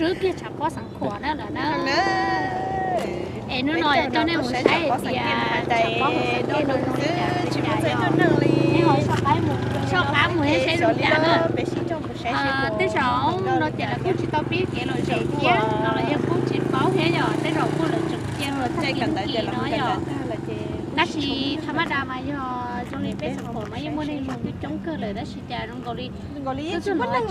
Wb kiag tshav pob Xeev Khuam na lawm na. Es hnub no coj nej mus saib tias tshav pob Xeev Khuam no zoo li cas, nej ho soj qab mus saib zoo li cas na. Tej zaum no ces lawv kuj tsis tau pib kev lom zem thiab no los yog kuj tsis paub thiab yom, tej zaum kuj lawv tseem cia los tag kis no yom. Tab sis tha maj das mas yog zoo li peb Xeev Khuam mas yeej muaj neeg zoo twb coob kawg lawm tab sis cas zoo nkaus li tsis muaj neeg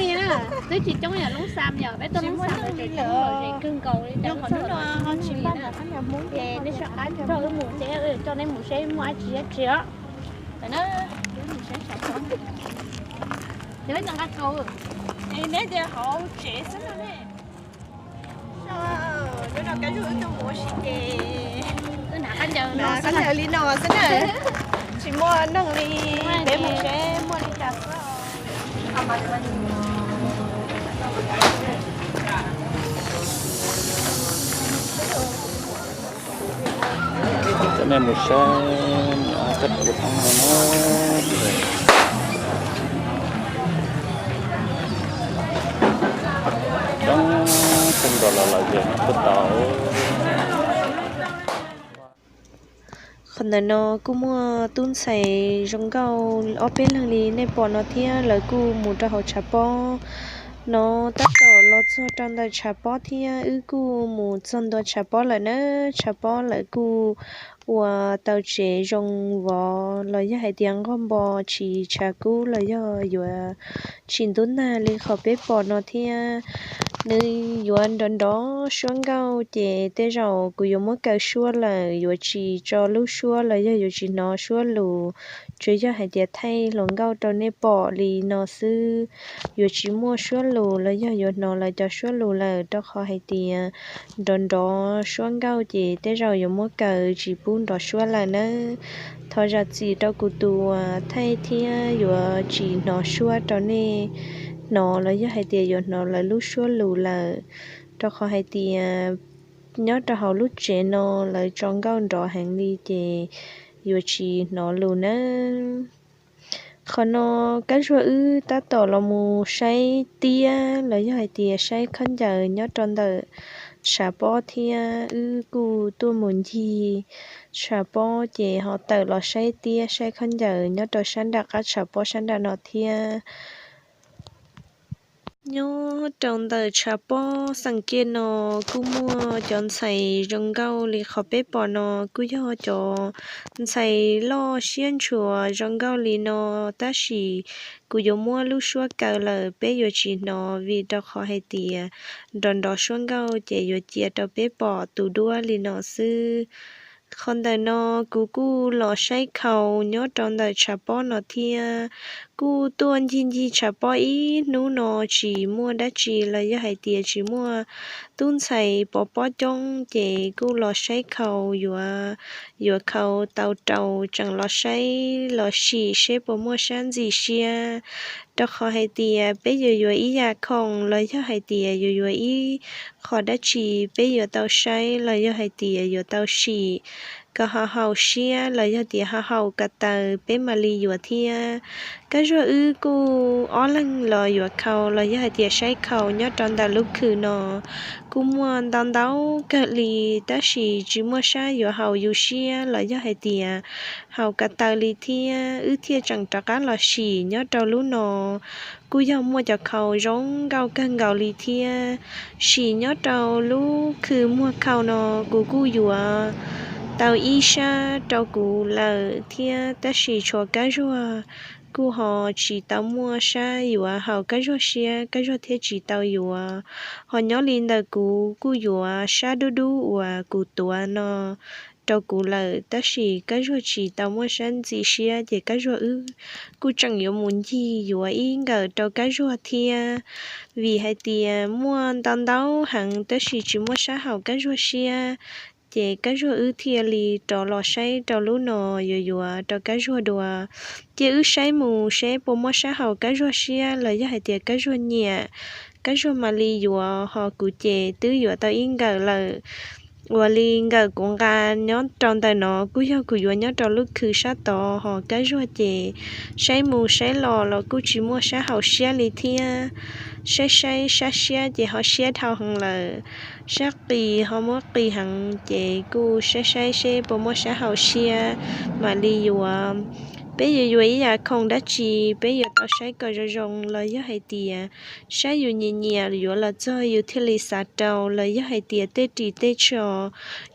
li na. Twb tsis coob yam Loob Xa yom, peb tuaj Loob Xa lawv tseem coob lom zem kawg nkaus li cas lub txoj los tsis muaj neeg li na. Ces nej soj qab nrog wb mus ces coj nej mus saib muaj dab tsi dab tsi os. Ces neb cov nqa kaus, es neb ces hauv tsev xwb no ne. Hnub no Kab Zuag wb tuaj mus ua si ces khaub ncaws li no xwb na, tsis muaj neeg li, peb mus seb muaj li cas xwb. Coj nej mus saib kab tau ua thab no na. Coob kawg nkaus los lom zem no puag ta. Qhov ntawm no kuj muaj tub ntxhais zoo nkauj ob peb leeg li nej pom no thiab, lawv kuj mus rau hauv tshav pob no. Tab tom los txog rau ntawm tshav pob thiab wb kuj mus txog ntua tshav pob lawm na. Tshav pob lawv kuj ua tau tsev zoo vov los yog hais tias nqog npo tsis tshav kub los yog yuav tsis ntub nag li qhov peb pom no thiab. Nws yuav nrov nrov suab nkauj ces tej zaum kuv yuav muab kaw suab lawm, yuav tsis tso lub suab los yog yuav tsis hnov suab lus. Tsuas yog hais tias thaij hluas nkauj rau nej pom li no xwb, yuav tsis muaj suab lus los yog yuav hnov lawv cov suab lus lawm, rau qhov hais tias nrov nrov suab nkauj ces tej zaum yuav muab kaw tsis pub nrov suab lawm nawb. Thov zam txim rau kuv tus uas thaij thiab yuav tsis hnov suab rau nej hnov los yog hais tias yuav hnov lawv lub suab lus lawm, rau qhov hais tias nyob rau hauv lub tsev no lawv tso nkauj nrov heev li ces yuav tsis hnov lus nawb. Qhov no Kab Zuag wb tab tom los mus saib tiab los yog hais tias saib khaub ncaws nyob rau ntawm tshav pob thiab wb kuj tuaj mus ncig tshav pob ces ho tawm los saib tiab saib khaub ncaws nyob rau sab nram qab tshav pob sab nram no thiab. Nyob rau ntawm tshav pob xeem kiaj no kuj muaj cov ntxhais zoo nkauj li qhov peb pom no, kuj yog cov ntxhais loj siab ntshua zoo nkauj li no, tab sis kuv yuav muab lub suab kaw lawm peb yuav tsis hnov vim rau qhov hais tias nrov nrov suab nkauj ces yuav cia rau peb pom tus duab li no xwb. Qhov ntawm no kuv kuj los saib khau nyob rau ntawm tshav pob no thiab. Kuj tuaj ncig ncig tshav pob ib hnub no tsis muaj dab tsi los yog hais tias tsis muaj tub ntxhais pov pob coob ces kuj los saib khau yuav, yuav khau tau rau tseem los saib los sim seb puas muaj sab ntxim siab. Rau qhov hais tias peb yuav yuav ib yam khoom los yog hais tias yuav yuav ib qho dab tsi peb yuav tau saib los yog hais tias yuav tau sim kom ho haum siab los yog tias ho haum ko taw peb mam li yuav thiab. Kab Zuag wb kuj ob leeg los yuav khau los yog hais tias saib khau nyob rau ntawm lub khw no kuj muaj ntau ntau kawg li, tab sis tsis muaj sab yuav haum yus siab los yog hais tias haum ko taw li thiab, wb thiaj tseem rov qab los sim nyob rau lub no. Kuj yog muaj cov khau zoo nkauj kawg nkaus li thiab. Sim nyob rau lub khw muag khau no kuv kuj yuav tau ib sab rau kuv lawm thiab, tab sis tshuav Kab Zuag kuj ho tsis tau muaj sab yuav haum Kab Zuag siab, Kab Zuag thiaj tsis tau yuav. Ho nyob li ntawm kuv kuj yuav sab dub dub uas kuv tuav no rau kuv lawm, tab sis Kab Zuag tsis tau muaj sab ntxim siab ces Kab Zuag wb kuj tseem yuav mus ncig yuav ib nkawm rau Kab Zuag thiab. Vim hais tias muaj ntau ntau heev tab sis tsis muaj sab haum Kab Zuag siab, ces Kab Zuag wb thiaj li rov los saib rau lub no yuav yuav rau Kab Zuag dua. Cia wb saib mus seb puas muaj sab haum Kab Zuag siab los yog hais tias Kab Zuag nyiam, Kab Zuag mam li yuav, ho kuv ces twb yuav tau ib nkawm lawm. Ua li nkawm kuv nqa nyob rau ntawm no kuj yog kuv yuav nyob rau lub khw sab tod, ho Kab Zuag ces saib mus saib los los kuj tsis muaj sab hauv siab li thiab. Saib saib sab siab ces ho siab dhau heev lawm, sab qis ho muab qis heev, ces kuj saib saib seb puas muaj sab hauv siab mam li yuav. Peb yuav yuav ib yam khoom dab tsi, peb yuav tau saib kom zoo zoo los yog hais tias saib yus nyiam nyiam yuav los txog yus thiaj li xav rau, los yog hais tias tej ris tej tsho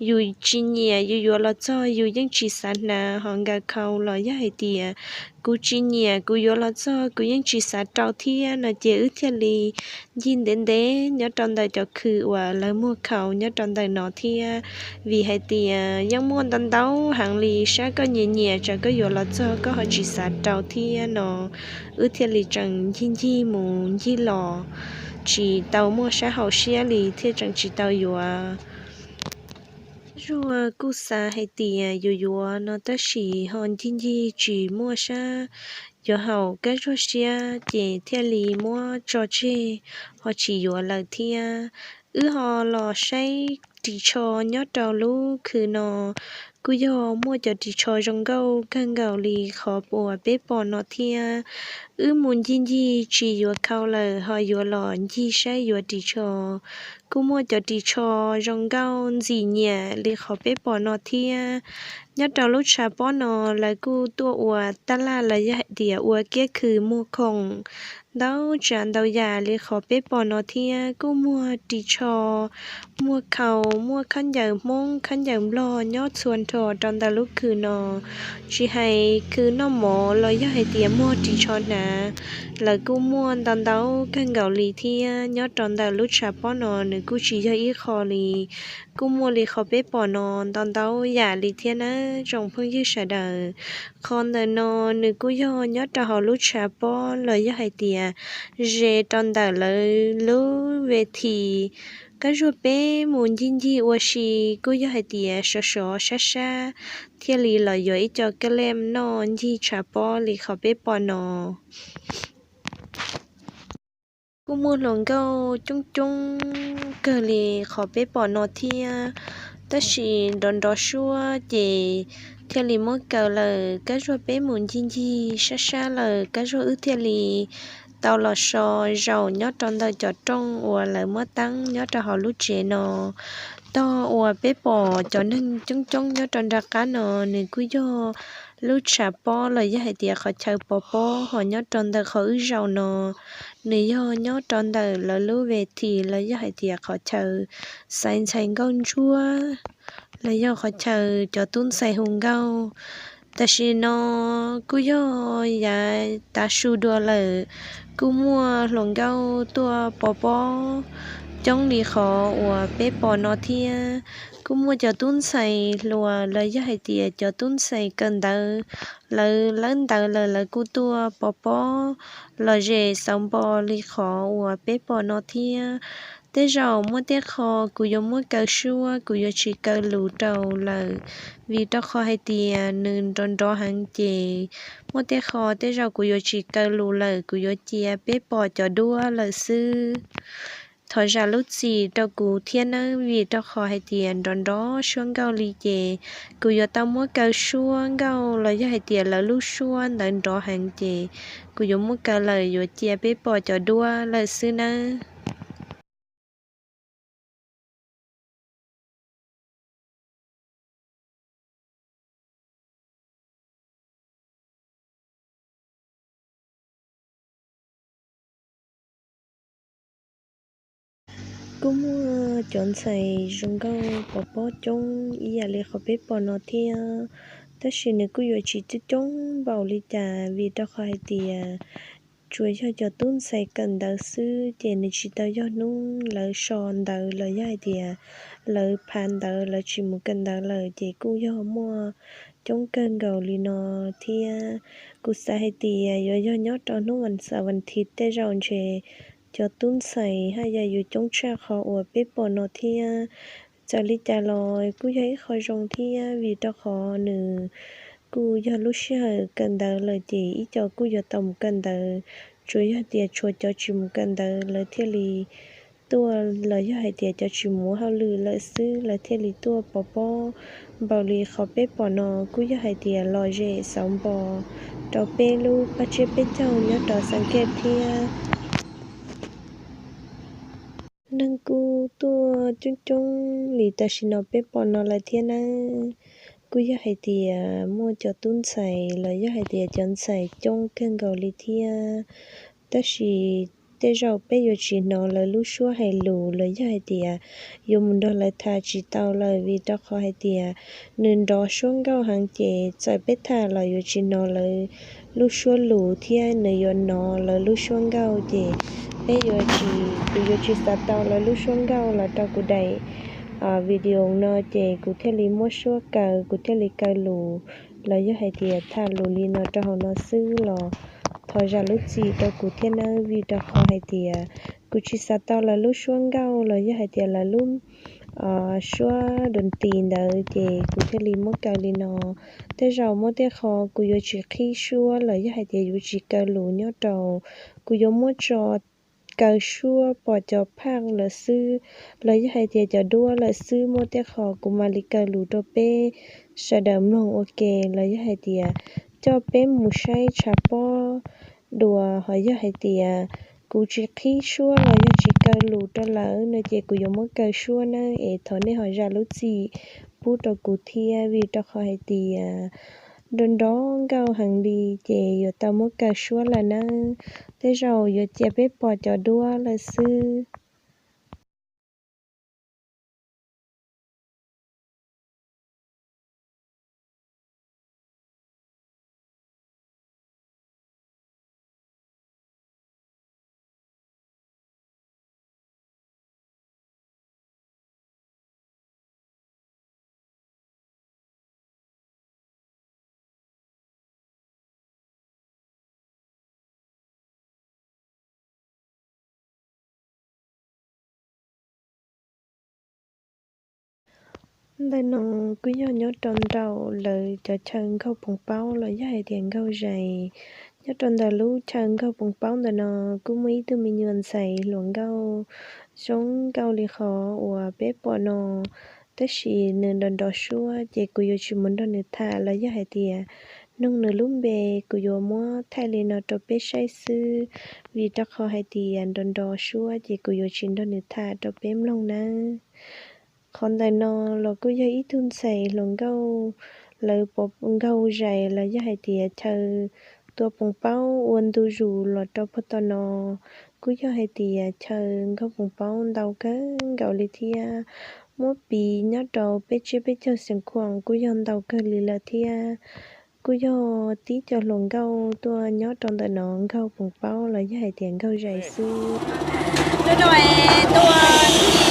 yus tsis nyiam yus yuav los txog yus yeej tsis xav hnav ho nkag khau, los yog hais tias kuv tsis nyiam kuv yuav los txog kuv yeej tsis xav rau thiab no ces wb thiaj li ncig ntev ntev nyob rau ntawm cov khw uas lawv muag khau nyob rau ntawm no thiab. Vim hais tias yeej muaj ntau ntau heev li, saib koj nyiam nyiam tsam koj yuav los txog koj ho tsis xav rau thiab no, wb thiaj li tseem ncig ncig mus ncig los tsis tau muaj sab hauv siab li thiaj tseem tsis tau yuav. Kab Zuag kuj xav hais tias yuav yuav no tab sis ho ncig ncig tsis muaj sab yuav haum Kab Zuag siab ces thiaj li muab tso tseg ho tsis yuav lawm thiab. Wb ho los saib ris tsho nyob rau lub khw no, kuj yog muaj cov ris tsho zoo nkauj kawg nkaus li qhov uas peb pom no thiab. Wb mus ncig ncig tsis yuav khau lawm ho yuav los ncig saib yuav ris tsho, kuj muaj cov ris tsho zoo nkauj ntxim nyiam li qhov peb pom no thiab. Nyob rau lub tshav pob no lawv kuj tuaj ua taj laj los yog hais tias ua kiab khw muag khoom ntau tsav ntau yam li qhov peb pom no thiab. Kuj muag ris tsho, muag khau, muaj khaub ncaws Hmoob khaub ncaws Nplog nyob txhua nrho rau ntawm lub khw no. Tsis hais khw noj mov los yog hais tias muag ris tsho hnav, lawv kuj muaj ntau ntau kawg nkaus li thiab. Nyob rau ntawm lub tshav pob no nws kuj tsis yog ib qho li, kuj muaj li qhov peb pom no ntau ntau yam li thiab nawb tsoom phooj ywg sawv daws. Qhov ntawm no nws kuj yog nyob rau hauv lub tshav pob los yog hais tias ze rau ntawm lawv lub ve thim. Kab Zuag peb mus ncig ncig ua si kuj yog hais tias sov sov sab sab thiaj li los yuav ib co kab lem noj ncig tshav pob li qhov peb pom no. Kuj muaj hluas nkauj coob coob kawg li qhov peb pom no thiab, tab sis nrov nrov suab ces thiaj li muab kaw lawm. Kab Zuag peb mus ncig ncig sab sab lawm, Kab Zuag wb thiaj li tau los so zaum nyob rau ntawm cov rooj uas lawv muab teeb nyob rau hauv lub tsev no. Tog uas peb pom cov neeg coob coob nyob rau nram qab no, nws kuj yog lub tshav pob los yog hais tias qhov chaw pov pob, ho nyob rau ntawm qhov wb zaum no, nws yog nyob rau ntawm lawv lub ve thim los yog hais tias qhov chaw xaiv ntxhais nkauj ntsuab los yog qhov chaw cov tub ntxhais hu nkauj. Tam sim no kuj yog yav tav su dua lawm, kuj muaj hluas nkauj tuaj pov pob coob li qhov uas peb pom no thiab. Kuj muaj cov tub ntxhais hluas los yog hais tias cov tub ntxhais kawm ntawv, lawv lawb ntawv lawm lawv kuj tuaj pov pob los zem xauv npo li qhov uas peb pom no thiab. Tej zaum muaj tej qho kuv yuav muab kaw suab, kuv yuav tsis kaw lus rau lawm, vim rau qhov hais tias nws nrov nrov heev ces muaj tej qho tej zaum kuv yuav tsis kaw lus lawm, kuv yuav cia peb pom cov duab lawm xwb. Thov zam lub txim rau kuv thiab nawb, vim rau qhov hais tias nrov nrov suab nkauj li ces kuv yuav tau muab kaw suab nkauj los yog hais tias lawv lub suab ntawd nrov heev ces kuv yuav muab kaw lawm, yuav cia peb pom cov duab lawm xwb nawb. Kuj muaj cov ntxhais zoo nkauj pov pob coob ib yam li qhov peb pom no thiab, tab sis nws kuj yuav tsis coob coob npaum li cas, vim rau qhov hais tias tsuas yog cov tub ntxhais kawm ntawv xwb ces nws tsis tau yog hnub lawv so ntawv los yog hais tias lawv phav ntawv, lawv tsis mus kawm ntawv lawm ces kuj yog muaj coob kawg nkaus li no thiab. Kuv xav hais tias yuav yog nyob rau hnub vas xaum vas thiv tej zaum ntshe cov tub ntxhais haj yam yuav coob tshaj qhov uas peb pom no thiab. Txawm li cas los kuj yog ib qho zoo thiab, vim rau qhov nws kuj yog lub sij hawm kawm ntawv lawm ces ib co kuj yuav tau mus kawm ntawv, tsuas yog tias tshuav cov tsis mus kawm ntawv lawv thiaj li tuaj los yog hais tias cov tsis muaj hauj lwm lawm xwb lawv thiaj li tuaj pov pob npaum li qhov peb pom no kuj yog hais tias lom zem xauv npo rau peb lub paj tsiab peb caug nyob rau Xas Kej thiab. Neeg kuj tuaj coob coob li tam sim no peb pom no lawm thiab nawb. Kuj yog hais tias muaj cov tub ntxhais los yog hais tias cov ntxhais coob kawg nkaus li thiab. Tab sis tej zaum peb yuav tsis hnov lawv lub suab hais lus los yog hais tias yuav mus nrog lawv tham tsis tau lawm vim rau qhov hais tias nws nrov suab nkauj heev ces txawm peb tham los yuav tsis hnov lawv lub suab lus thiab nws yuav hnov lawv lub suab nkauj ces peb yuav tsis, kuv yuav tsis xav tau lawv lub suab nkauj los rau kuv daim video no ces kuv thiaj li muab suab kaw, kuv thiaj li kaw lus los yog hais tias tham lus li no rau hauv no xwb los thov zam lub txim rau kuv thiab nawb vim rau qhov hais tias kuv tsis xav tau lawv lub suab nkauj los yog hais tias lawv lub suab doo tis ntawd ces kuv thiaj li muab kaw li no. Tej zaum muaj tej qho kuv yuav tsis qhib suab los yog hais tias yuav tsis kaw lus nyob rau, kuv yuav muab tso kaw suab pom cov phaj lawm xwb los yog hais tias cov duab lawm xwb, muaj tej qho kuv mam li kaw lus rau peb sawv daws mloog ua ke los yog hais tias coj peb mus saib tshav pob dua. Ho yog hais tias kuv tsis qhib suab los yog tsis kaw lus rau lawv no ces kuv yuav muab kaw suab nawb es thov nej ho zam lub txim pub rau kuv thiab vim rau qhov hais tias nrov nrov nkauj heev li ces yuav tau muab kaw suab lawm nawb. Tej zaum yuav cia peb pom cov duab lawm xwb. Ntawm no kuj yog nyob rau nraum lawv cov chaw nkaug poos paub los yog hais tias nkaug zais. Nyob rau ntawm lub chaw nkaug poos paub ntawm no kuj muaj ib tug me nyuam ntxhais hluas nkauj zoo nkauj li qhov uas peb pom no, tab sis nws nrov nrov suab ces kuv yuav tsis mus nrog nws tham los yog hais tias nug nws lub npe. Kuv yuav muab thaij li no rau peb saib xwb, vim rau qhov hais tias nrov nrov suab ces kuv yuav tsis nrog nws tham rau peb mloog nawb. Qhov ntawm no los kuj yog ib tug ntxhais hluas nkauj, lawv pov nkaug zais los yog hais tias chaw tua poos paub ua ntu zus los rau puag tom no. Kuj yog hais tias chaw nkaug poos paub ntau kawg nkaus li thiab. Muab piv nyob rau peb tsiab peb caug Xeev Khuam kuj yog ntau kawg li lawm thiab. Kuj yog tib co hluas nkauj tuaj nyob rau ntawm no nkaug poos paub los yog hais tias nkaug zais xwb. Hnub no tuaj